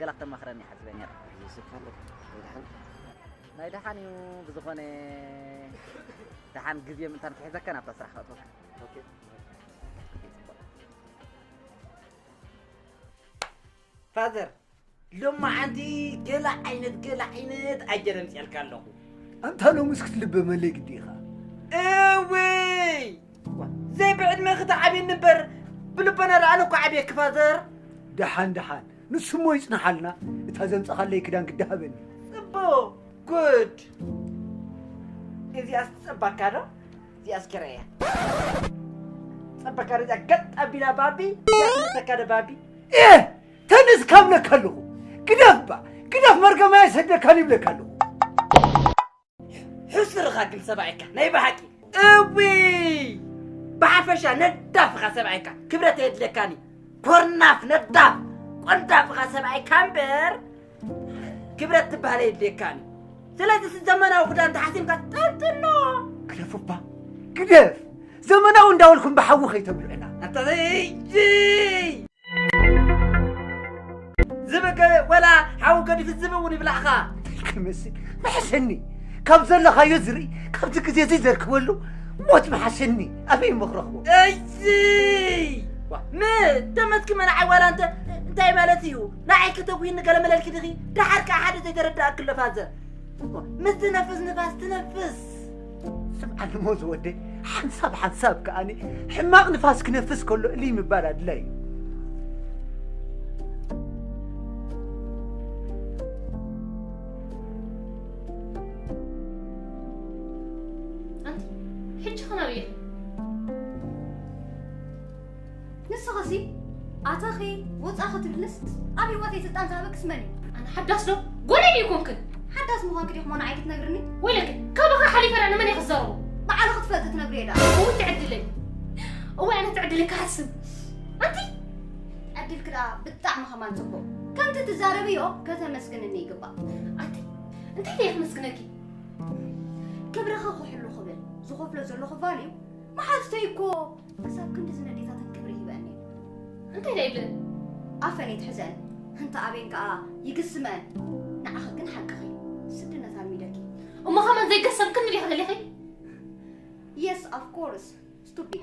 ገላ ክተማኽረኒ ሓሲበ ነይረ። ዝስካለ ደሓን። ናይ ደሓን እዩ። ብዝኾነ ደሓን ግዜ ምእንታን ክሕዘካ ናብታ ስራሕ ከእትወካ። ኦኬ። ፋዘር፣ ሎማዓንቲ ገለ ዓይነት ገለ ዓይነት ኣጀለ ምፅኣልካ ኣለኹ። ኣንታ ሎምስ ክትልበመለይ ግዲ ኢኻ። እውይ! ዘይብዕድመ ክትዓብየኒ እምበር ብልቦና ደኣ ኣነ እኮ ዓብየኪ ፋዘር። ደሓን ደሓን፣ ንሱ እሞ ይጽንሓልና። እታ ዘምጻኻለይ ክዳን ግዲ ሃበኒ። ጽቡቕ፣ ጉድ። እዚኣስ ትጸባካ ዶ? እዚኣስ ክረያ። ጸባካ ዶ እዚኣ ገጥ ኣቢላ ባቢ? እዚኣ ትመሰካ ዶ ባቢ? ኤ! ተንስ ካብለካ ኣለኹ። ግደፍባ፣ ግደፍ መርገማይ ሰደካን ይብለካ ኣለኹ። ሕስርኻ ግን ሰብኣይካ ናይ ብሓቂ። እውይ! ብሓፈሻ ነዳፍኻ ሰብኣይካ ክብረት የድለካኒ። ኮርናፍ ነዳፍ ቆንዳፍኻ ሰብኣይካ እምበር ክብረት ትበሃል የድለካኒ። ስለዚ እቲ ዘመናዊ ክዳን ተሓሲምካ ጠንጥኖ። ግደፍ እባ፣ ግደፍ። ዘመናዊ እንዳበልኩም ብሓዊ ከይተብልዑና። ኣታ ዘይጂ! ዝብኢ ከ-፣ ወላ ሓዊ ገዲፉ ዝብኢ እውን ይብላዕኻ። እንታይ ክመስል? ምሐሸኒ። ካብ ዘለኻዮ ዝርኢ፣ ካብዚ ግዜ እዚ ዘርክበሉ ሞት ምሐሸኒ። ኣበይ እሞ ክረኽቦ? እይ! ዋ፣ ም-፣ ተመስኪ መናዓይ ዋላ እንተ-፣ እንታይ ማለት እዩ? ንዓይ ከተጉሂኒ ገለ መለልኪ ድኺ? ደሓር ከኣ ሓደ ዘይተረዳእክሎ ፋዘር። ምስ ዝነፍስ ንፋስ ትነፍስ። ስምዓኒ እሞ ዝወደይ፣ ሓንሳብ ሓንሳብ ከኣኒ ሕማቕ ንፋስ ክነፍስ ከሎ እልይ ምባል ኣድላይ እዩ። ኣንቲ፣ ሕጂ ኸ ናበይ ኢኺ? ንስኺሲ ኣተኺ ወጻኺ ትብልስ ኣብ ህይወተይ ስልጣን ዝሃበክስ መን እዩ? ኣነ ሓዳስ ዶ? ጓለይ ኣይኮንክን። ሓዳስ ምዃንኪ ዲኹሞ ንዓይ ክትነግርኒ? ወይለኪ፣ ካባኺ ሓሊፈ ኣነ መን እየ ክዛረቦ? ባዕልኺ ትፈልጢ ትነግርዮ ደኣ። እውይ ትዕድለይ። እወ ኣነ ትዕድለይ ክሓስብ። ኣንቲ! ዕድልኪ ደኣ ብጣዕሚ ከማን ጽቡቕ። ከምቲ ትዛረብዮ ከተመስግንኒ ይግባእ። ኣንቲ! እንታይ ኢለ ከመስግነኪ? ክብርኺ ክሕሉ ክብል ዝኸፍሎ ዘለኹ ቫልዩ መሓዝተይ እኮ ክሳብ ክንድዚ ነዴታተን ክብሪ ይህበን እዩ። እንታይ ደኣ ይብለን? ኣፈን ኣይትሕዘን። እንተ ኣቤን ከኣ ይግስመን። ንዓኺ ግን ሓቅኺ። ስድነት ኣልሚደኪ። እሞ ከመን ዘይገሰምክኒ ዲኺ ደሊኺ? Yes, of course. Stupid.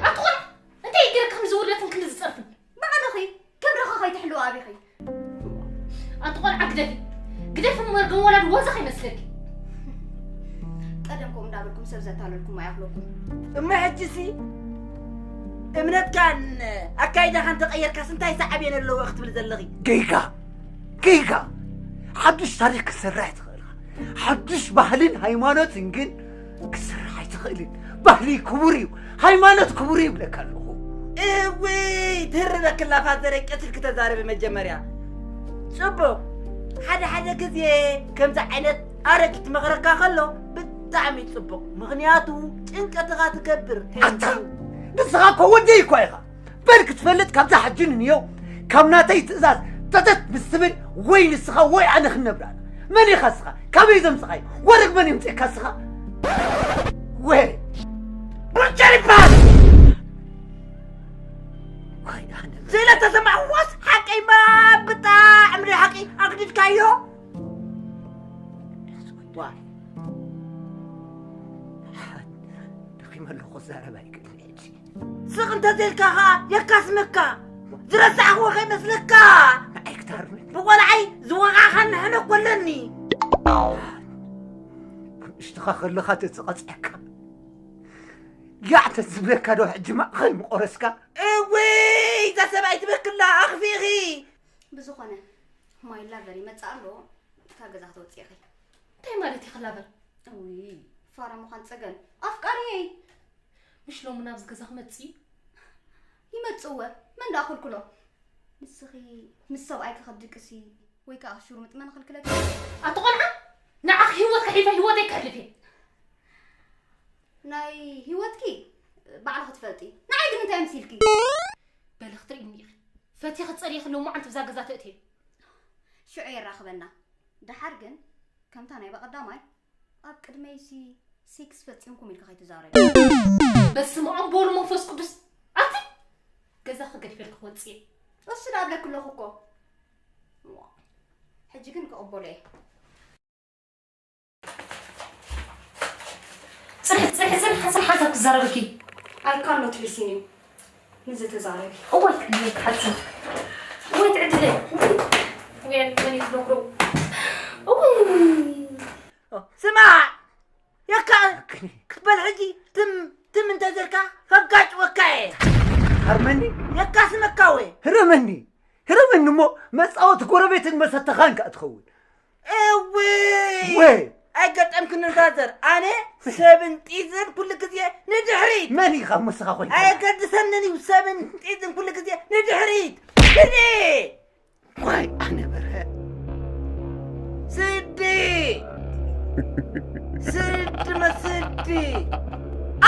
ኣትኾን! እንታይ ይገረካ ከምዚ ውርደትን ክንዲ ዝጸርፍን? ባዕልኺ ክብርኺ ከይትሕልዊ ኣቢኺ። ኣንቲ ቆልዓ ግደፊ። ግደፊ መርገም ወላዲ ወዛ ከይመስለኪ። ቀደም ከምኡ እንዳበልኩም ሰብ ዘታለልኩም ኣይኣኽለኩም። እሞ ሕጂሲ እምነትካን ኣካይዳኻን ተቐየርካስ እንታይ ሳዕቤን ኣለዎ ክትብል ዘለኺ? ጌጋ! ጌጋ! ሓዱሽ ታሪኽ ክትሰርሕ ትኽእል ኢኻ። ሓዱሽ ባህልን ሃይማኖትን ግን ክትሰርሕ ኣይትኽእልን። ባህሊ ክቡር እዩ፣ ሃይማኖት ክቡር እዩ ይብለካ ኣለኹ። እውይ፣ ትህርበክላ ፋዘረይ፣ ቀስ ኢልኪ ተዛረቢ መጀመርያ። ጽቡቕ፣ ሓደ ሓደ ግዜ ከምዚ ዓይነት ኣረጊት መኽረካ ከሎ ብጣዕሚ ጽቡቕ፣ ምኽንያቱ ጭንቀትኻ ትገብር። ኣታ፣ ንስኻ እኮ ወደይ እኳ ኢኻ። በል ክትፈልጥ ካብዛ ሕጂ ንንየው ካብ ናተይ ትእዛዝ ጠጠት ምስ ትብል ወይ ንስኻ ወይ ኣነ ክንነብር ኣና። መን ኢኻ እስኻ? ካበይ ዘምጽኻዮ? ወረግ መን የምጽእካ እስኻ? ወ-፣ ሮጀር ይበሃል! ወይ ኣነ ስለ ተሰማዕኩዎስ ሓቀይ እምባ ብጣዕሚ ናይ ሓቂ ኣግዲድካዮ። ዋ። ደኺመ ኣለኹ፣ ክዛረብ ኣይክእልን ሕጂ። ስቕ እንተዘይልካ ኸኣ የካስመካ። ዝረሳዕኽዎ ከይመስለካ። ንዓይ ክታርመኒ። ብቖልዓይ ዝወቓዕኻኒ ሕነ እኮ ኣለኒ። እሽትኻ ከለኻ ተዝቐጽዐካ። ያዕ ተዝብለካ ዶ ሕጂ ማእኸል ምቖረስካ? እውይ፣ እዛ ሰብኣይ ትበክላ ኣኽፊኺ። ብዝኾነ፣ ማይ ላቨር ይመጽእ ኣሎ፣ ካብ ገዛ ክትወጽኢ ኢኺ። እንታይ ማለት እዩ ክላቨር? እውይ፣ ፋራ ምዃን ጸገም። ኣፍቃሪየይ። ምሽ ሎሚ ናብዚ ገዛ ክመጽእ እዩ? ይመጽእ እወ፣ መን ደኣ ከልክሎ? ንስኺ ምስ ሰብኣይኪ ክትድቅሲ ወይ ከኣ ክትሽርሙጢ መን ክልክለኪ? ኣቲ ቆልዓ፣ ንዓኺ ህይወት ከሒፈ ህይወተይ ከሕልፍ እየ። ናይ ህይወትኪ ባዕልኺ ትፈልጢ። ንዓይ ግን እንታይ መሲልኪ? በሊ ክትርእይኒ ኢኺ። ፈቲኺ ጸሊእኺ ሎማዓንቲ ብዛ ገዛ ተእትየ። ሽዑ የራኽበና። ደሓር ግን ከምታ ናይ በቐዳማይ ኣብ ቅድመይሲ ሴክስ ፈጺምኩም ኢልኪ ከይትዛረቢ። በስመ ኣብ ወወልድ ወመንፈስ ቅዱስ። ኣቲ ገዛኺ ገዲፈልኪ ክወጽእ እየ። እሱ ደኣ እብለኪ ኣለኹ እኮ። ሕጂ ግን ክቕበሎ እየ። ጽንሒ፣ ጽንሒ፣ ጽንሒ፣ ጽንሒ፣ ሓንሳብ ክዛረበኪ። I cannot listen you። ንዘተዛረቢ። እዋይ፣ ክንደይ ክሓጽር። እዋይ፣ ትዕድለይ። እዋይ፣ መን እዩ ዝነግሮ? እዋይ። ስማዕ! የካ ክትበል ሕጂ ትም፣ ትም እንተ ዘልካ ከጋጭወካ እየ። ሃርመኒ? የካ ስመካ ወይ? ህረመኒ! ህረመኒ እሞ መጻወቲ ጎረቤትን መሰተኻን ከኣ ትኸውን። እውይ! ወይ! ኣይገጠምክን ዛዘር። ኣነ ሰብን ጢዝን ኩሉ ግዜ ንድሕሪት። መን ኢኻ እሞ ንስኻ ኮይንካ? ኣየገድሰንን እዩ ሰብን ጢዝን ኩሉ ግዜ ንድሕሪት። ግዜ! ዋይ ኣነ በርሀ። ስዲ! ስዲ መስዲ!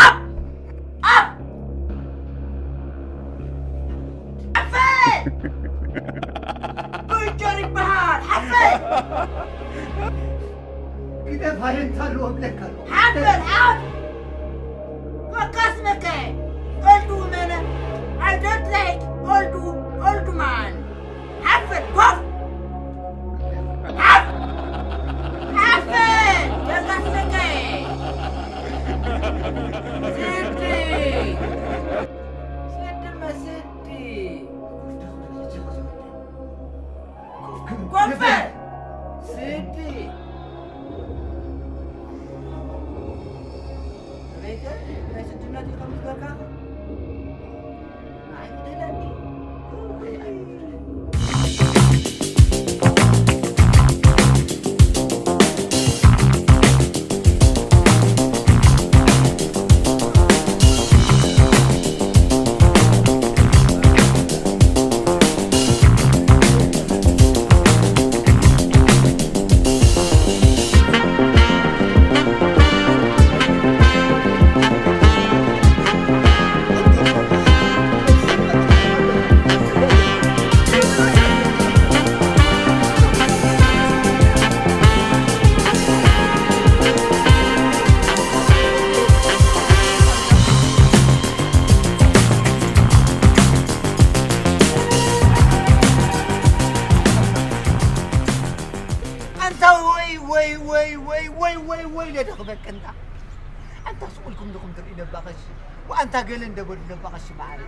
ኣብ! ኣብ! ሓፈ! ብንጀር ይበሃል! ሓፈ! ግደፍ ኣየንታ ኣለዎ እብለካ ኣለኹ። ሓፈ! ሓፍ! በቃ ስመከ! Old woman! I don't like old, old man! ሓፍ በል፣ ኮፍ! ሓፍ! ሓፍ በል! በቃ ስመከ! ስዲ! ስዲ መስዲ! ኮፍ በል! ስዲ! ኣበይ ከ ናይ ስድነት እዩ ከም ዝገርካ? ኣንታ ወይ ወይ ወይ ወይ ወይ ወይ ወይ ለደኽበቅንታ ኣንታ ስቁልኩም ድኹም ትርኢ ደባቐሽ ወኣንታ ገለ እንደበሉ ደባቐሽ ማዕረ።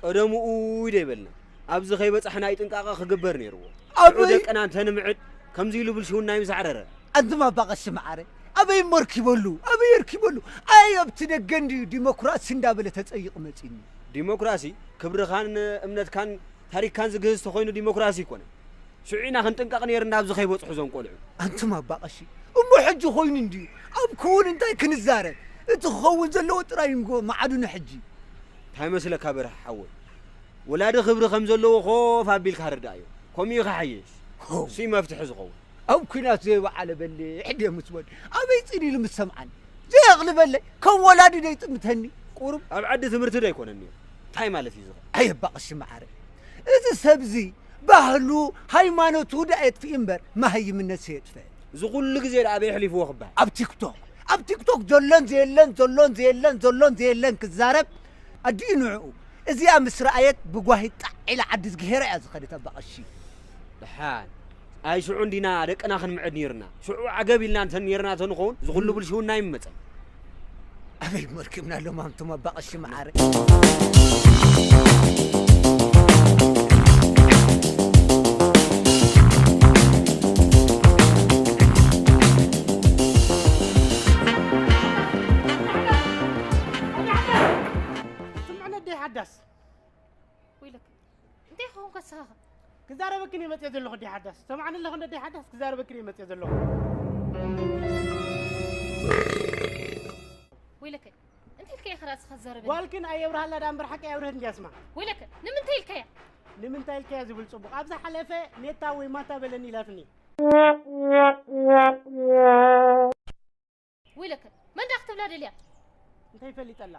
ቀደምኡ ይደይበልና ኣብዚ ከይበጻሕና እዩ ጥንቃቐ ክግበር ነይርዎ። ኣበይ ደቀና እንተንምዕድ ከምዚ ኢሉ ብልሽውና ይምሳዕረረ። ኣንቱም ኣባቐሽ ማዕረ ኣበይ እሞ ኣርኪበሉ ኣበይ ኣርኪበሉ? ኣይ ኣብቲ ደገ እንድዩ ዲሞክራሲ እንዳበለ ተጸይቕ መጺኒ። ዲሞክራሲ ክብርኻን እምነትካን ታሪክካን ዝግህዝ ተኾይኑ ዲሞክራሲ ይኮነ። ሽዑ ኢና ክንጥንቀቕ ነይርና ኣብዚ ከይበጽሑ እዞም ቆልዑ። ኣንቱም ኣባቐሺ እሞ ሕጂ ኮይኑ እንድዩ ኣብ ክውን እንታይ ክንዛረብ? እቲ ክኸውን ዘለዎ ጥራይ እንጎ መዓዱኒ ሕጂ። እንታይ መስለካ በርሀ ሓወይ? ወላዲ ክብሪ ከም ዘለዎ ኮፍ ኣቢልካ ኣረድኣዮ። ከምኡ እዩ ክሓይሽ። ሆው። እሱ እዩ መፍትሒ ዝኸውን። ኣብ ኲናት ዘይበዓለ በሊሕ ድየ ምስ ወድ ኣበይ ጽን ኢሉ ምስ ሰምዓኒ? ዘየቕልበለይ ከም ወላዲ ደይጥምተኒ ቁሩብ። ኣብ ዓዲ ትምህርቲ ዶ ኣይኮነን ነይሩ? እንታይ ማለት እዩ ዝኸ? ኣየባቕሽ መዓረ። እዚ ሰብዚ ባህሉ ሃይማኖቱ ደኣ የጥፍእ እምበር መሃይምነት ሰየጥፍእ። እዚ ኩሉ ግዜ ደኣ ኣበይ ኣሕሊፍዎ ክበሃል? ኣብ ቲክቶክ ኣብ ቲክቶክ ዘሎን ዘየለን ዘሎን ዘየለን ዘሎን ዘየለን ክዛረብ ኣዲኡ ንዕኡ። እዚኣ ምስ ረኣየት ብጓሂ ጣዕ ኢላ ዓዲ ዝግሄራ እያ ዝኸደት ኣባቐሺ። ደሓን ኣይ ሽዑ እንዲና ደቅና ክንምዕድ ነይርና። ሽዑ ዓገብ ኢልና እንተ ነይርና እንተ ንኸውን፣ እዚ ኩሉ ብልሽውና ኣይምመጸን። ኣበይ መርኪብና ኣሎም ኣንቱም ኣባቐሺ መዓረ። ስምዕነ ኣደይ ሓዳስ። ወይለክ፣ እንታይ ኸውን ከስኻኸ? ክዛረበክን እየ መጽየ ዘለኹ ኣደይ ሓዳስ። ሰምዓኒ ኣለኹ እንደ ኣደይ ሓዳስ፣ ክዛረበክን እየ መጽየ ዘለኹ። ወይለከ፣ እንታይ ኢልከ ኢኻ ራእስኻ ትዛረበኒ? ጓልክን ኣየብርሃላ ደኣ እምበር ሓቂ ኣየብርህት እንድያ ስማ። ወይለከ፣ ንምንታይ ኢልካያ? ንምንታይ ኢልካያ ዝብል ጽቡቕ። ኣብ ዝሓለፈ ኔታ ወይ ማታ በለኒ ኢላትኒ። ወይለከ፣ መን ደኣ ክትብላ ደልያ? እንታይ ፈሊጠላ?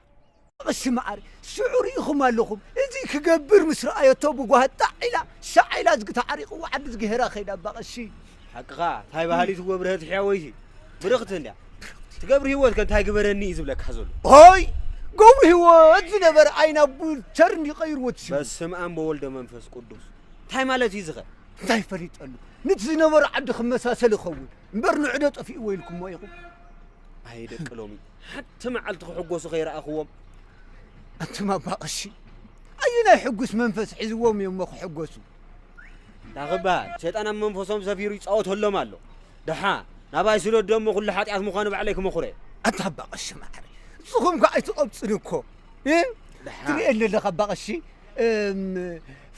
እሺ መዓር፣ ሽዑ ርኢኹም ኣለኹም። እዚ ክገብር ምስ ረኣየቶ ብጓህጣዕ ኢላ፣ ሻዕ ኢላ ዝግታ ዓሪቕዎ ዓዲ ዝግሄራ ከይዳ ኣባ ቀሺ። ሓቅኻ፣ እንታይ ባህሊ ትጎብርሀ ትሕያ ወይሲ? ብርኽቲ እንድያ። ትገብሪ ህይወት ከ እንታይ ግበረኒ እዩ ዝብለካ ዘሎ? ሆይ፣ ገብሪ ህይወት ዝነበረ ኣይና ቡልቸር እንዲ ቀይርዎ ትሽም። በስመ ኣብ ወወልድ ወመንፈስ ቅዱስ። እንታይ ማለት እዩ ዝኸ? እንታይ ፈሊጠሉ? ንቲ ዝነበሮ ዓዲ ክመሳሰል ይኸውን እምበር ንዑ ዶ ጠፊእዎ ኢልኩሞ ኢኹም? ኣየ ደቂ ሎሚ፣ ሓንቲ መዓልቲ ክሕጎሱ ከይረኣኽዎም። ኣንቱም ኣባ ቀሺ፣ ኣየናይ ሕጉስ መንፈስ ሒዝዎም እዮም እሞ ክሕጎሱ? እንታይ ክበሃል? ሰይጣን ኣብ መንፈሶም ሰፊሩ ይጻወተሎም ኣሎ። ደሓ፣ ናባይ ስደዶ እሞ ኩሉ ሓጢኣት ምዃኑ ባዕለይ ክመኹረ። ኣታ ኣባ ቀሺ መዓረይ፣ ንስኹም ከ ኣይትቐብጽን እኮ። እ? ደሓ። ትርእየኒ ኣለኻ ኣባ ቀሺ? እም፣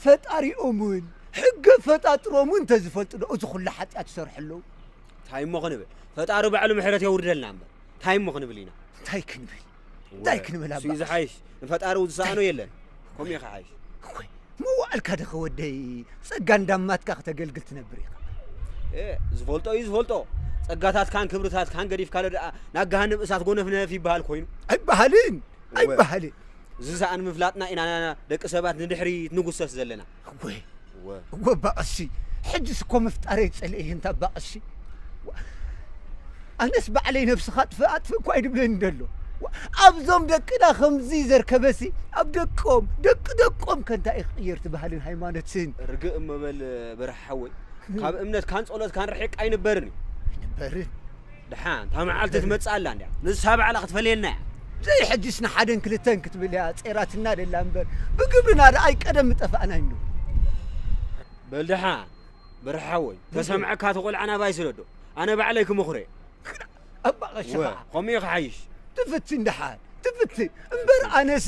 ፈጣሪኦም እውን ሕገ ፈጣጥሮም እውን እንተዝፈልጡ ዶ እዚ ኩሉ ሓጢኣት ይሰርሑ ኣለዉ? እንታይ እሞ ክንብል? ፈጣሪ ባዕሉ ምሕረት የውርደልና እምበር። እንታይ እሞ ክንብል ኢና? እንታይ ክንብል? እንታይ ክንብል እሱ ኣባ እዩ ቀሺ? ዝሓይሽ። ንፈጣሪ እውን ዝሰኣኖ የለን። ከምኡ እዩ ክሓይሽ። እኮይ፣ መዋዕልካ ዶ ከወደይ ጸጋ እንዳማትካ ክተገልግል ትነብር ኢኻ? እ፣ ዝፈልጦ እዩ ዝፈልጦ። ጸጋታትካን ክብርታትካን ገዲፍካሎ ደኣ ናብ ገሃነም እሳት ጎነፍነፍ ይበሃል ኮይኑ። ኣይበሃልን፣ እወ። ኣይበሃልን። ዝሰኣን ምፍላጥና ኢና ደቂ ሰባት ንድሕሪት ንጉሰስ ዘለና። እወ። እወ። እወ ኣባ ቀሺ፣ ሕጅስ እኮ ምፍጣረይ ጸሊኤ እንታ ኣባ ቀሺ። ዋ-፣ ኣነስ ባዕለይ ነብስኻ ኣጥፍእ ኣጥፍእ እኳ ኣይድብለኒ ደሎ። ዋ-፣ ኣብዞም ደቅና ከምዚ ዘርከበሲ፣ ኣብ ደቆም፣ ደቂ ደቆም ከ እንታይ እዩ ክቕየር እቲ ባህልን ሃይማኖትን? ርግእ እሞ በል በራሕ ሓወይ፣ ካብ እምነትካን ጸሎትካን ርሒቕ ኣይንበርን እዩ። ኣይንበርን። ደሓን፣ እታ መዓልቲ ትመጽእ ኣላ እንድያ። ንሳ ባዕላ ክትፈልየና እያ። ዘይ ሕጅስ ንሓደን ክልተን ክትብል እያ ጼራትና ደላ እምበር፣ ብግብርና ደኣ ኣይቀደም ምጠፋእና እዩ። በል ደሓን፣ በራሕ ሓወይ፣ ተሰምዐካ እቲ ቆልዓ ናባይ ስደዶ። ኣነ ባዕለይ ክመኹረ። ኣባ ቀሺ ወ፣ ኸዓ። ከምኡ እዩ ክሓይሽ። ትፍትን ደሓን፣ ትፍትን። እምበር ኣነሲ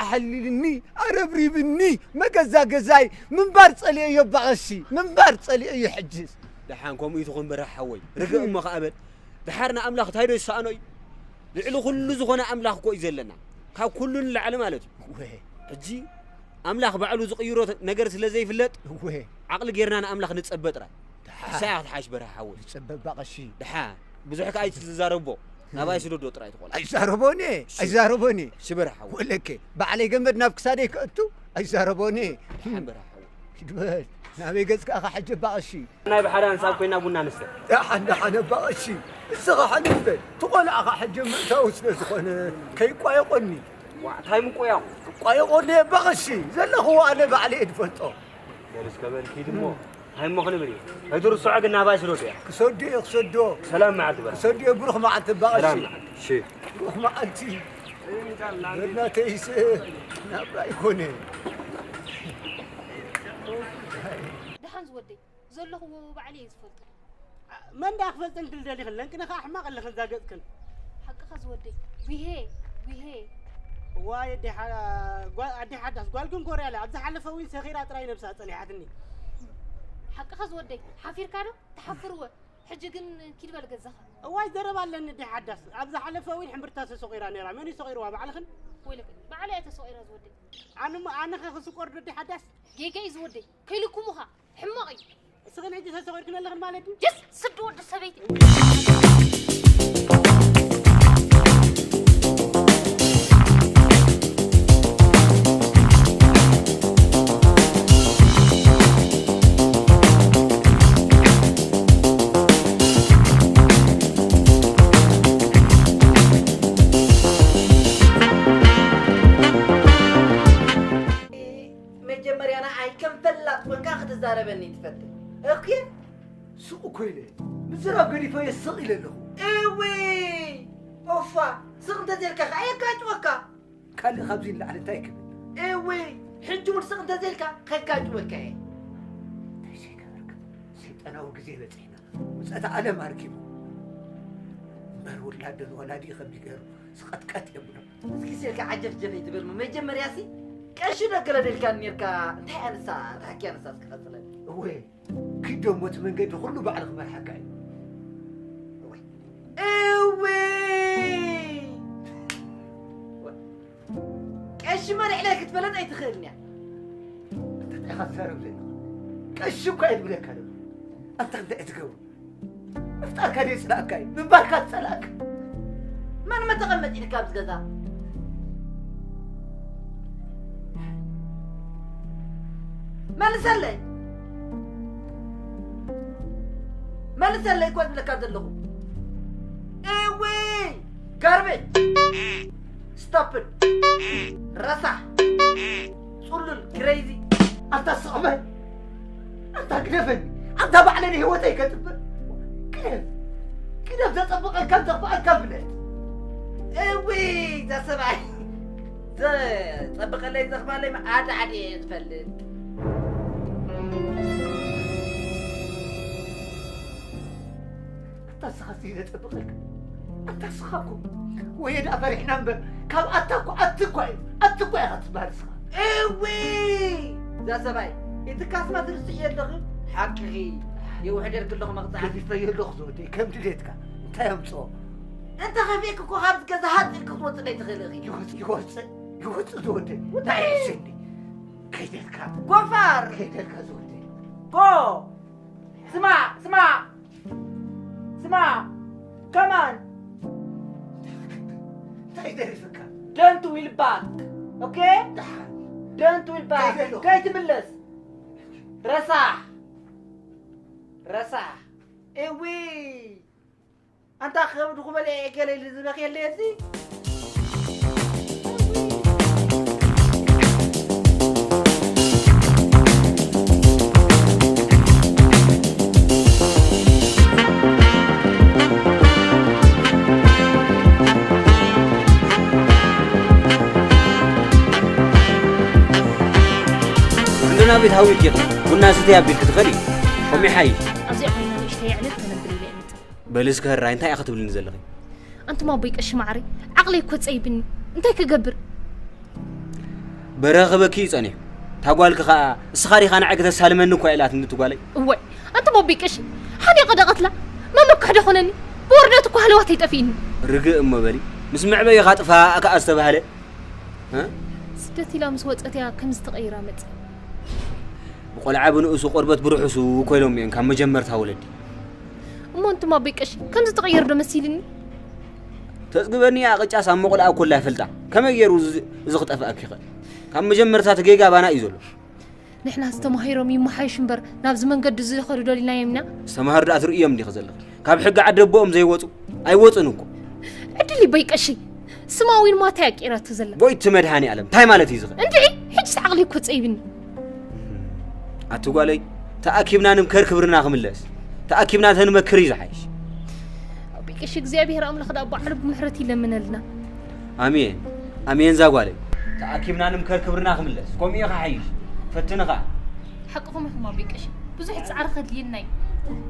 ኣሕሊልኒ፣ ኣረብሪብኒ፣ መገዛ ገዛይ ምንባር ጸሊኤዮ ኣባ ቀሺ፣ ምንባር ጸሊኤዮ ሕጅስ። ደሓን ከምኡ እዩ ትኹን በራሕ ሓወይ። ርግእ እሞ ኸዓ በል። ደሓር ንኣምላኽ እንታይ ዶ ይሰኣኖ እዩ? ልዕሊ ኩሉ ዝኾነ ኣምላኽ እኮ እዩ ዘለና። ካብ ኩሉ ንላዕሊ ማለት እዩ። እወ። ሕጂ ኣምላኽ ባዕሉ ዝቕይሮ ነገር ስለ ዘይፍለጥ፣ እወ። ዓቕሊ ጌርና ንኣምላኽ ንጸበ ጥራይ። ደሓ። ንሳ እያ ክትሓይሽ በርሀ ሓወይ። ንጸበ ኣባ ቀሺ። ደሓ። ብዙሕ ከኣ ኣይትዛረቦ። ናባይ ስደዶ ጥራይ ትኾን። ኣይዛረቦን እየ፣ እሺ። ኣይዛረቦን እየ። እሺ በርሀ ሓወይ። ወለከ፣ ባዕለይ ገመድ ናብ ክሳደይ ከእቱ ኣይዛረቦን እየ። ደሓን በርሀ ሓወይ። ኪድ በል። ናበይ ገጽካ ኢኻ ሕጂ ኣባ ቀሺ? ናይ ብሓደ ኣንሳብ ኮይና ቡና ንስተ። ደሓን፣ ደሓን ኣባ ቀሺ። ንስኻ ሓሊፍ በል። እቲ ቆልዓ ኸዓ ሕጂ ምእታዉ ስለ ዝኾነ ከይቋየቖኒ። ዋ፣ እንታይ ምቁያቑ? ቋየቖኒ ኣባ ቀሺ። ዘለኽዎ ኣነ ባዕለይ እየ ዝፈልጦ። በል እስከ በል ኪድ እሞ። እንታይ እሞ ክንብል እዩ? ኣይትርስዖ ግን ናባይ ስደዶ እያ። ክሰዶ እየ፣ ክሰዶ። ሰላም መዓልቲ በል። ክሰዶ እየ፣ ብሩኽ መዓልቲ ኣባ ቀሺ። ሰላም መዓልቲ። እሺ። ብሩኽ መዓልቲ። በናተይስ ናብራ ኣይኮነ። ደሓን ዝወደይ፣ ዘለኽዎ ባዕለይ እየ ዝፈልጦ። መን ደኣ ክፈልጠን ክልደሊ ክለን፣ ቅነ ኸዓ ሕማቕ ኣለኽን ዛገጽክን። ሓቅኻ ዝወደይ፣ ዊሄ፣ ዊሄ። ዋይ ኣዴ ሓ-፣ ጓ-፣ ኣዴ ሓዳስ፣ ጓል ግን ኮርያ ኣላ። ኣብ ዝሓለፈ እውን ሰኺራ ጥራይ ነብሳ ጸኒሓትኒ። ሓቅኻ ዝወደይ፣ ሓፊርካ ዶ? ትሓፍር እወ። ሕጂ ግን ኪድ በል ገዛኻ። እዋይ ዘረባ ኣለኒ ኣዴ ሓዳስ። ኣብ ዝሓለፈ እውን ሕምብርታ ተሰቒራ ነይራ። መን እዩ ሰቒርዋ? ባዕልኽን? ወይለከ፣ ባዕለይ እየ ተሰቒረ ዝወደይ። ኣነ እሞ፣ ኣነ ኸ ክስቆር ዶ ኣዴ ሓዳስ? ጌጋ እዩ ዝወደይ። ከይልኩሙኻ። ሕማቕ እዩ። እስኽን ሕጂ ተሰቒርክን ኣለኽን ማለት ድዩ? የስ፣ ስዲ ወዲ ሰበይቲ። መጀመርያ ንዓይ ከም ፈላጥ ኮንካ ክትዛረበኒ ትፈትን። እኩየ። ስቕ እኮ ኢለ። ምዝራብ ገዲፈዮ ስቕ ኢለ ኣለኹ። እውይ! ኦፋ! ስቕ እንተዘይልካ ኸዓ የጋጭወካ። ካልእ ካብዚ ንላዕሊ እንታይ ክብል? እውይ! ሕጂ እውን ስቕ እንተዘይልካ ከጋጭወካ እየ። እንታይ ዘይገበርካ? ሰይጣናዊ ግዜ በጺሕና። ውጸት ዓለም ኣርኪቡ። እምበር ውላድ ዶ ንወላዲኡ ከመይ ገይሩ ዝቐጥቀጥ የብሉን። እስኪ ስልካ ዓጀፍጀፍ ኣይትበል እሞ፣ መጀመርያሲ ቀሺ ዶ ገለ ደልካኒ ኔርካ፣ እንታይ ኣነሳ፣ ተሓኪ ኣነሳ እስኪ ቀጽለኒ። እወ፣ ኪድ ዶ እሞ እቲ መንገዲ ኩሉ ባዕሉ ክመርሓካ እዩ። እወ። እወ። ቀሺ መሪሕለይ ክትፈልጥ ኣይትኽእልን እያ። እንታይ ኢኻ ትዛረብ ዘለኻ? ቀሺ እኳ እየ ዝብለካ ዘለኹ። ኣንታ እንታይ እየ ዝገብሮ? ምፍጣርካ ደይ ጽላእካ እዩ፣ ምንባርካ ዝጸላእካ። መን መተቐመጢ ኢልካ ኣብዚ ገዛ? መልሰለይ። መልሰለይ እኮ ዝብለካ ዘለኹ። እውይ! ጋርቤጅ! ስቶፕድ! ረሳሕ! ጽሉል! ክሬዚ! ኣንታ ስቕ በል! ኣንታ ግደፈኒ። ኣንታ ባዕለ ንህይወተይ ከጥፍእ። ግደፍ። ግደፍ፣ ዘጸብቐልካን ዘኽፍኣልካን ፍለጥ። እውይ፣ እዛ ሰብኣይ። ዘጸብቐለይ ዘኽፍኣለይ ኣደ ኣደ እየ ዝፈልጥ። ኣታ ንስኻ ዘጸብቐልካ። ኣታ ንስኻ እኮ ወየ ደኣ ፈሪሕና እምበር፣ ካብ ኣታ እኮ ኣቲ እኳ እዩ። ኣቲ እኳ ኢኻ ትበሃል ንስኻ። እውይ! እዛ ሰብኣይ፣ እቲ ካስማ ትርስዕዮ ኣለኺ? ሓቅኺ። የውሕደልኪ ኣለኹ መቕጻዕቲ። ገዲፈዮ ኣለኹ ዝወደይ፣ ከም ድሌትካ። እንታይ ኣምጽኦ? እንተ ኸፊእኪ እኮ ካብዚ ገዛ ሃጢእኪ ክትወጽእ ኣይትኽእሊ ኢኺ። ይወጽእ፣ ይወጽእ፣ ይወጽእ ዝወደይ። ውጣ! እንታይ እዩ ስኒ? ከይደልካ። ጎፋር! ከይደልካ ዝወደይ። ጎ! ስማዕ፣ ስማዕ! ስማዕ! ከማን! እንታይ ደሪፍካ? Don't will back. ኦኬ? ደሓን። Don't will back. ከይደልኩ። ከይትምለስ። ረሳሕ። ረሳሕ። እዊ! ኣንታ ከብድኹ በልዐ ገለ ኢሉ ዝበኽየለይ እዚ። እንዶ ናብ ቤት ሃዊት ኢኺ ቡና ስትይ ኣቢልኪ ትኸዲ። ከምኡ ይሓይሽ። ኣብዚኣ ኮይና ንእሽተይ ኣዕልል ክነብል ኢለ እየ መጽእ። በሊ እስከ ህራይ፣ እንታይ ኢኺ ትብልኒ ዘለኺ? ኣንቱም ኣቦይ ቀሺ መዓረይ፣ ዓቕለይ እኮ ጸይብኒ። እንታይ ክገብር? በረኸበኪ እዩ ጸኒሑ። እታ ጓልኪ ኸኣ፣ እስኻ ዲኻ ንዓይ ክተሳልመኒ እኳ ኢላትኒ እቲ ጓለይ። እዋይ፣ ኣንቱም ኣቦይ ቀሺ፣ ሓኒቐ ዶ ቀትላ? መመክሒ ዶ ኾነኒ? ብወርደት እኮ ሃለዋተይ ጠፊእኒ። ርግእ እሞ በሊ፣ ምስ መዕበዪኻ ጥፋእ ከኣ ዝተባህለ። እ? ስደት ኢላ ምስ ወጸት እያ ከምዚ ተቐይራ መጸ። ብቆልዓ ብንኡሱ ቆርበት ብርሑሱ እኮ ኢሎም እዮም ካብ መጀመርታ ወለዲ። እሞ እንቱም ኣቦይ ቀሺ ከምዚ ትቕየር ዶ መሲልኒ? ተጽግበኒ እያ ቅጫስ ኣብ መቑልኣ ኮላ ይፈልጣ። ከመይ ገይሩ እዚ እዚ ክጠፍኣኪ ይኽእል? ካብ መጀመርታ እቲ ጌጋ ባና እዩ ዘሎ። ንሕና ዝተማሂሮም ይመሓይሹ እምበር ናብዚ መንገዲ እዚ ይኸዱ ዶ ኢልናዮም ኢና? ዝተማሃሩ ደኣ ትርእዮም እንዲኺ ዘለኺ። ካብ ሕጊ ዓዲ ኣቦኦም ዘይወጹ ኣይወጹን እኮ። ዕድል ኣቦይ ቀሺ ስማ ዊን ማታ ያቂራቱ ዘላ። ጎይቲ መድሃኒ ዓለም፣ እንታይ ማለት እዩ ዝኽእል? እንድዒ፣ ሕጅስ ዓቕሊ እኮ ጸይብኒ። ኣቲ ጓለይ፣ ተኣኪብና ንምከር ክብርና ክምለስ። ተኣኪብና ተንመክር እዩ ዝሓይሽ። ኣቦይ ቀሺ እግዚኣብሔር ኣምላኽ ደኣ ባዕሉ ብምሕረት ይለምነልና። ኣሜን፣ ኣሜን ዛ ጓለይ። ተኣኪብና ንምከር ክብርና ክምለስ። ከምኡ እዩ ክሓይሽ። ፈትኒ ኸኣ። ሓቅኹም ኢኹም ኣቦይ ቀሺ። ብዙሕ ጻዕሪ ከድልየና እዩ።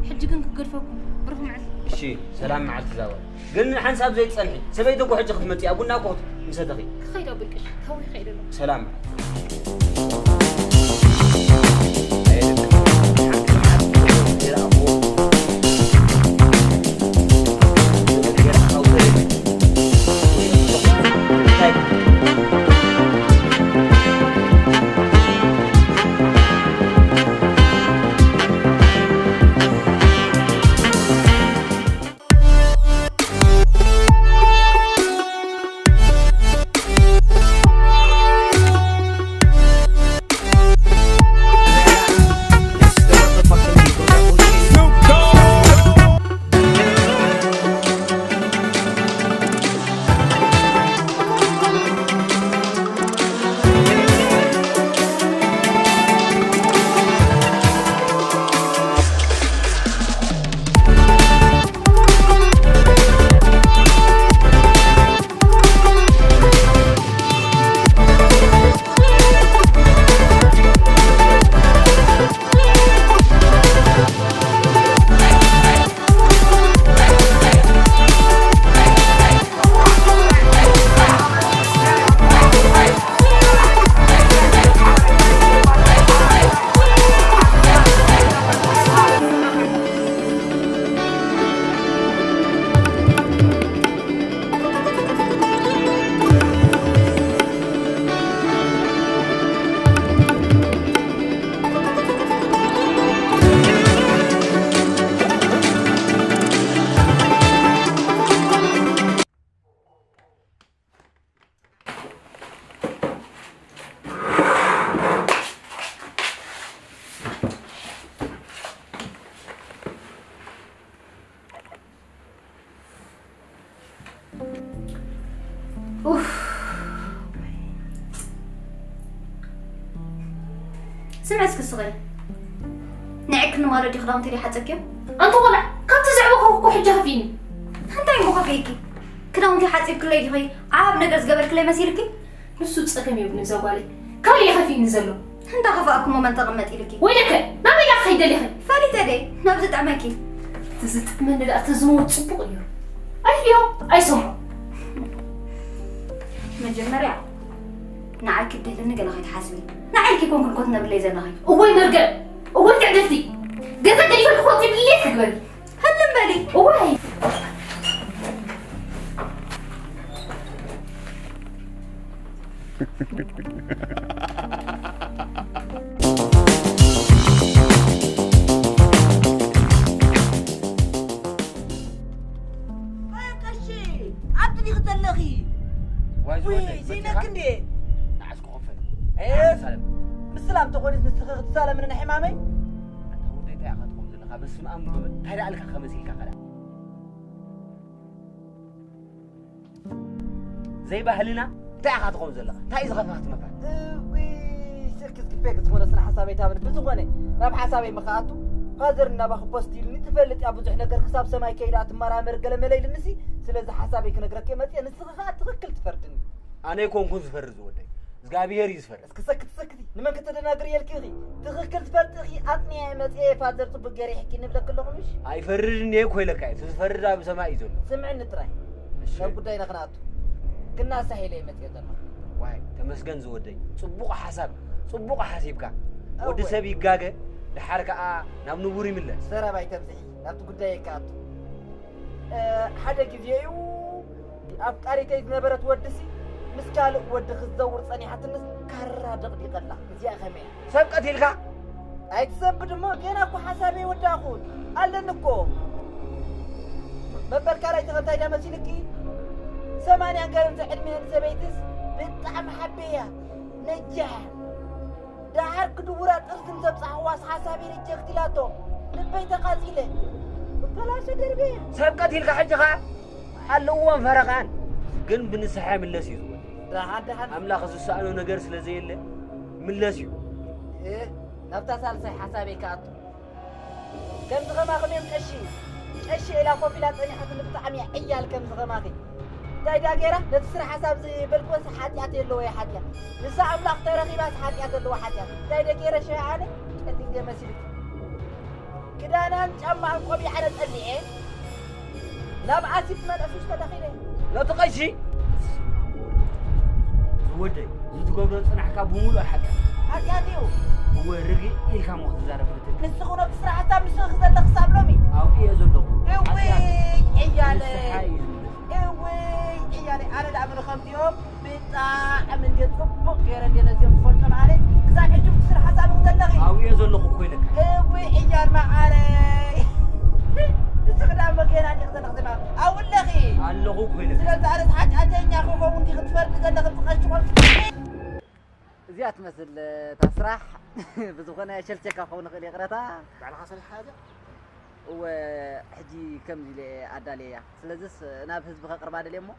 ሕጂ ግን ክገድፈኩም። ብሩኽ መዓልቲ። እሺ፣ ሰላም መዓልቲ ዛወር። ግን ሓንሳብ ዘይትጸንሒ። ሰበይቲ እኮ ሕጂ ክትመጽእ እያ። ቡና እኮ ክትምሰተኺ። ክኸይድ ኣቦይ ቀሺ። ታዊ ይኸይድ ኣሎ። ሰላም። ኡፍ። ስምዒ እስኪ ስቕ ኢለ። ንማለዲ ክዳውንቲ ደይ ሓጸብክዮ? ኣንቲ ቆልዓ፣ ካብቲ ዘዕበኹ እኮ ሕጂ ከፊእኒ። እንታይ እሞ ከፊእኪ? ክዳውንቲ ሓጺብክለይ ዲኺ? ዓብ ነገር ዝገበርክለይ መሲልኪ? ንሱ ጸገም የብሉን እዛ ጓለይ። ካልእ እዩ ከፊእኒ ዘሎ። እንዳ ከፋእኩሞ መን ተቐመጥ ኢልኪ? ወይለከ፣ ናበይ ደኣ ክኸይድ ደሊኺ? ፈሊጠ ደይ፣ ናብ ዝጥዕመኪ። እቲ ዝጥዕመኒ ደኣ ተዝመውት ጽቡቕ እዩ። ኣይሕዮ፣ ኣይሰምዖ። መጀመርያ ንዓይ ክደልኒ ገለ ከይትሓስቢ። ንዓይ ኢልኪ ኮንኩን ኮት ነብለይ ዘለኺ። እወይ መርገም፣ እወይ ትዕድልቲ። ገዛ ገዲፈ ክኾት ይብልልየት ክግበሪ። ህልም በሊ። እወይ። ቀሺ፣ ኣብቲ ዲኺ ዘለኺ? ዋይ፣ ውይ፣ ዝወደይ፣ ዘይነክ መጺኻ? እንዴ? ንዓስ ክኸፈል። ኤስ፣ ሰላም። ምስላም ተኾይኑስ ንስኺ ክትሳለምኒ ንሕማመይ? ኣንታ ወደይ፣ እንታይ ኢኻ ትኸውን ዘለኻ? በስመ ኣብ ወወልድ። እንታይ ደኣ ኢልካ ከመሲልካ ከ ደኣ? ዘይባህልና እንታይ ኢኻ ትኸውን ዘለኻ? እንታይ እዩ ዝኸፍኻ ትመካ? እውይ፣ ስልኪ ዝክፈ ክትኾነ ስነ ሓሳበይ ታብን። ብዝኾነ፣ ናብ ሓሳበይ ምኽኣቱ፣ ፋዘር እናባኹ ፖስት ኢሉኒ፣ ትፈልጥ እያ ብዙሕ ነገር ክሳብ ሰማይ ከይዳ ትመራመር ገለ መለ ኢሉኒሲ፣ ስለዚ ሓሳበይ ክነግረኪ መፅየ፣ ንስኺ ኸዓ ትኽክል ትፈርድኒ። ኣነ ኣይኮንኩን ዝፈርድ ዝወደይ፣ እግዚኣብሄር እዩ ዝፈርድ። እስኪ ሰክቲ ሰክቲ፣ ንመን ከተደናግሪ እየ ኢልኪ ኢኺ? ትኽክል ትፈልጢ ኢኺ፣ ኣጽኒዐ መጽየ ፋዘር ጽቡቅ ገይረ ይሕኪ ንብለኪ ኣለኹ ምሽ? ኣይፈርድን እየ እኮ ኢለካ እየ። እቲ ዝፈርድ ኣብ ሰማይ እዩ ዘሎ። ስምዕኒ ጥራይ። እሺ። ናብ ጉዳይና ክንኣቱ። ክናሳሕ ኢለ እየ መጽየ ዘለኹ። ዋይ፣ ተመስገን ዝወደይ። ጽቡቕ ሓሳብ፣ ጽቡቕ ሓሲብካ። ወዲ እወ። ሰብ ይጋገ፣ ደሓር ከኣ ናብ ንቡር ይምለስ። ዘረባ ኣይተብዝሒ፣ ናብቲ ጉዳይ ክኣቱ። እ፣ ሓደ ግዜ እዩ ኣፍቃሪተይ ዝነበረት ወድሲ ምስ ካልእ ወዲ ክትዘውር ጸኒሓትንስ ካራ ደቕዲቐላ። እዚኣ ከመይ እያ? ሰብ ቀቲልካ? ኣይትሰንብድ እሞ፣ ገና እኮ ሓሳበይ ወዳእኹን። ኣለኒ እኮ። መበል ካልኣይ ተኸታይ ዳ መሲልኪ? ሰማንያ ገርም ዘዕድሚሀን ሰበይትስ ብጣዕሚ ሓበያ። ነጃሕ። ደሓር ክድውራ ጥርሲ ምስ ኣብጻሕዋስ ሓሳበይ ሪጀክት ኢላቶ። ልበይ ተቓጺለ። ብበላሶ ደርብየ። ሰብ ቀቲልካ ሕጂ ኸኣ? ኣለዎም ፈረቓን። ግን ብንስሓ ይምለስ እዩ ዝወደይ። ደሓን፣ ደሓን። ኣምላኽ ዝሰኣኖ ነገር ስለ ዘየለ ምለስ እዩ። እ፣ ናብታ ሳልሳይ ሓሳበይ ክኣቱ። ከምዚ ኸማኹም እዮም ቀሺ። ቀሺ ኢላ ኮፍ ኢላ ጸኒሓትኒ ብጣዕሚ እያ ዕያል ከምዚ ኸማኺ። እንታይ ድያ ገይራ? ነቲ ስራሕ ሓሳብ ዝበልክወስ ሓጢኣት የለዎ እያ ሓጢኣ። ንሳ ኣምላኽ ተረኺባስ ሓጢኣት ኣለዋ ሓጢኣት። እንታይ ድየ ገይረ ሸ ኣነ? ቀሊል ድየ መሲልኪ? ክዳናን ጫማኣን ቆቢዓን ኣጸሊዐ። ናብ ኣሲድ መለሱ ዝተደኺለ። ነቲ ቀሺ ዝወደይ፣ እዚ ትገብሮ ዝጸናሕካ ብምሉእ ሓጢኣት። ሓጢኣት እዩ። እወ፣ ርግእ ኢልካ እሞ ክትዛረብ ፈትን። ንስኹ ነቲ ስራሕ ሓሳብ ንስኺ ክዘለ ክሳብ ሎሚ። ኣብኡ እየ ዘለኹ። እውይ፣ ሓጢኣት ዕያለ። ንስሓ እዩ ዝምለስ። እውይ፣ ዕያለ። ኣነ ደኣ ምንኸምዚኦም ብጣዕሚ እንድየ ጽቡቕ ገይረ እንድየ ነዚኦም ዝፈልጦም ኣነ። ክሳብ ሕጂ ብቲ ስራሕ ሓሳብ ዘለኺ። ኣብኡ እየ ዘለኹ እኮ ኢለካ። እውይ፣ ዕያል መዓረይ። ንስኺ ደኣ እሞ ገና እንዲኺ ዘለኺ ዘማ-፣ ኣብኡ ኣለኺ። ኣለኹ እኮ ኢለካ። ስለዚ ኣነስ ሓጢኣተኛ ክኸውን እንዲኺ ትፈርዲ ዘለኺ ትቐሽቆል። እዚኣ ትመስል እታ ስራሕ። ብዝኾነ ሸልቸካ ክኸውን ይኽእል ይቕረታ። ባዕልኻ ሰሪሕኻ እዚኣ? እወ፣ ሕጂ ከምዚ ኢለ ኣዳልየያ። ስለዚስ ናብ ህዝቢ ከቕርባ ደልየ እሞ፣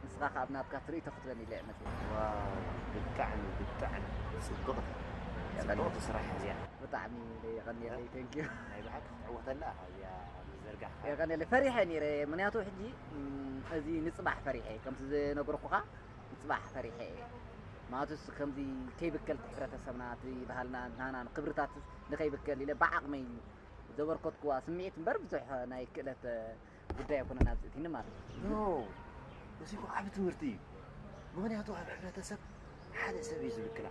ንስኻ ከኣ ብናትካ ትርኢቶ ክትበኒ ኢለ እየ መጺአ። ዋው፣ ብጣዕሚ፣ ብጣዕሚ ጽብቕቲ፣ የቐንየለይ። ጽብቕቲ ስራሕ እዚኣ። ብጣዕሚ የቐንየለይ፣ thank you። ናይ ብሓቂ ክትዕወተላ ኢኻ እዚኣ ምዝርጋሕካ። የቐንየለይ፣ ፈሪሐ ነይረ፣ ምኽንያቱ ሕጂ፣ እም፣ እዚ ንጽባሕ ፈሪሐ፣ ከምቲ ዝነገርኩኻ፣ ንጽባሕ ፈሪሐ እየ። ምኽንያቱስ ከምዚ ከይብከል እቲ ሕብረተሰብና፣ እቲ ባህልና፣ ናህና ክብርታት ንኸይብከል ኢለ ብዓቕመይ ዘበርከትክዋ ስምዒት እምበር ብዙሕ ናይ ክእለት ጉዳይ ኣይኮነን ኣብዚ እቲኒ ማለት እዩ። ኖ፣ እዚ እኮ ዓቢ ትምህርቲ እዩ። ምኽንያቱ ኣብ ሕብረተሰብ ሓደ ሰብ እዩ ዝብክላ።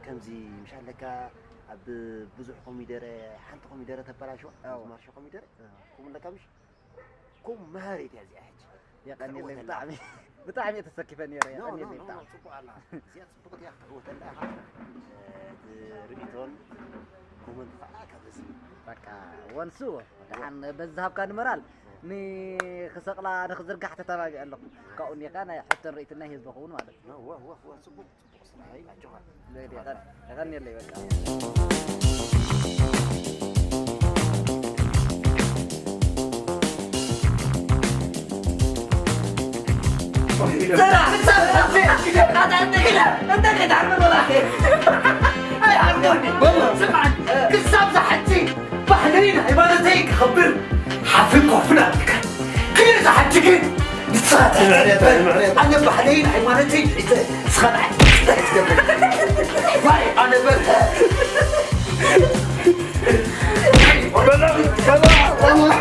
ከምዚ ምሽ ኣለካ ኣብ ብዙሕ ኮሚደረ ሓንቲ ኮሚደረ ተበላሽዋ፣ ኣዎ። ማርሾ ኮሚደረ፣ ኣዎ። ከምኡ ኣለካ ምሽ? ከምኡ መሃሪት እያ እዚኣ ሕጂ። የቐንየለይ፣ ክትዕወተላ። ብጣዕሚ፣ ብጣዕሚ እየ ተሰኪፈ ነይረ፣ ኖ፣ ኖ፣ የቐንየለይ ኖ፣ ብጣዕሚ። ኖ፣ ጽቡቕ ኣላ። እዚኣ ጽቡቕቲ እያ ክትዕወተላ ኢኻ። እቲ ርእይቶን ኮመንት ከኣ ካብ ህዝቢ። በቃ፣ ወንሱ፣ ደሓን በዚ ዝሃብካኒ መራል፣ ንክሰቕላ፣ ንክዝርጋሕ ተተባቢዐ ኣለኹ። ካብኡ እኒኻ ናይ ሕቶን ርእይትን ናይ ህዝቢ ክኸውን ማለት እዩ። ወ፣ ወ፣ ወ፣ ጽቡቕ፣ ጽቡቕ ስራሕ፣ ኣጆኻ። የቐን-፣ የቐንየለይ በቃ። ክሳብ ዝሓቲ ባህለይን ሃይማኖተይ ክኸብር ሓፍን ኮፍን ኣብልካ። ግን እዛ ሓንቲ ግን ንስኻ ትሕተረበር። ኣነ ባህለይን ሃይማኖተይ ሒዘ ንስኻ ንዓይ ትገብር። ዋይ ኣነ በርሀ። በላ፣ በላ፣ በላ።